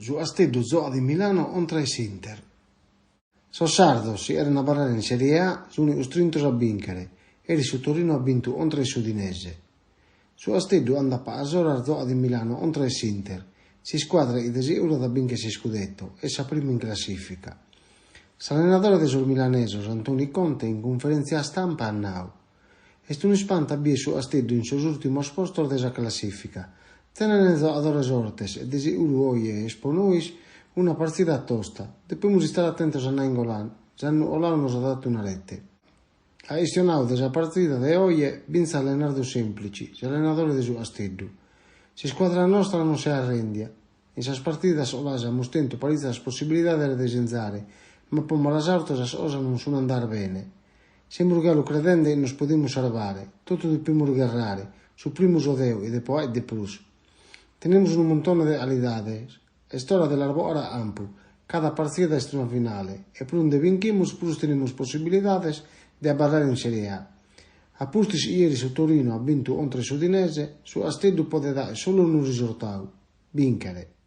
Su Casteddu giogat in Milano contra a s'Inter. Sos sardos, si cherent abarrare in Sèrie A, sunt custrintos a bìnchere. Eris su Torino at bintu contra a s'Udinese. Su Casteddu andat pagas oras giogat in Milano contra a s'Inter, s'iscuadra chi de seguru at a bìnchere s'iscudetto, est sa prima in classìfica. S'allenadore de sos milanesos, Antoni Conte, in cunferèntzia stampa at nau, Est un'ispantu a bìdere su Casteddu in sos ùrtimos postos de sa classìfica. Tenent zogadores fortes e de seguru oje est pro nois una partzida tosta. Depimus istare atentos a Nainggolan, s'annu coladu nos at datu una rete. At chistionadu de sa partzida de oje fintzas Leonardo Semplici, s'allenadore de su Casteddu. S'iscuadra nostra non s'est arrèndia. In sas partidas coladas amus tentu paritzas possibilidades de sinzare, ma pro malasorte sas cosas non sunt andadas bene. Semus galu credende chi nos podimus sarvare, totu depimus gherrare, su primu so deo chi depo fàghere de prus. Tenimus unu muntone de calidades, est ora de las bogare a campu, cada partzida est una finale e prus nde binchimus prus tenimus possibilidades de abarrare in Sèrie A. A pustis chi eris su Torino at bintu contra s'Udinese, su Casteddu podet dare solu unu risurtadu, bìnchere.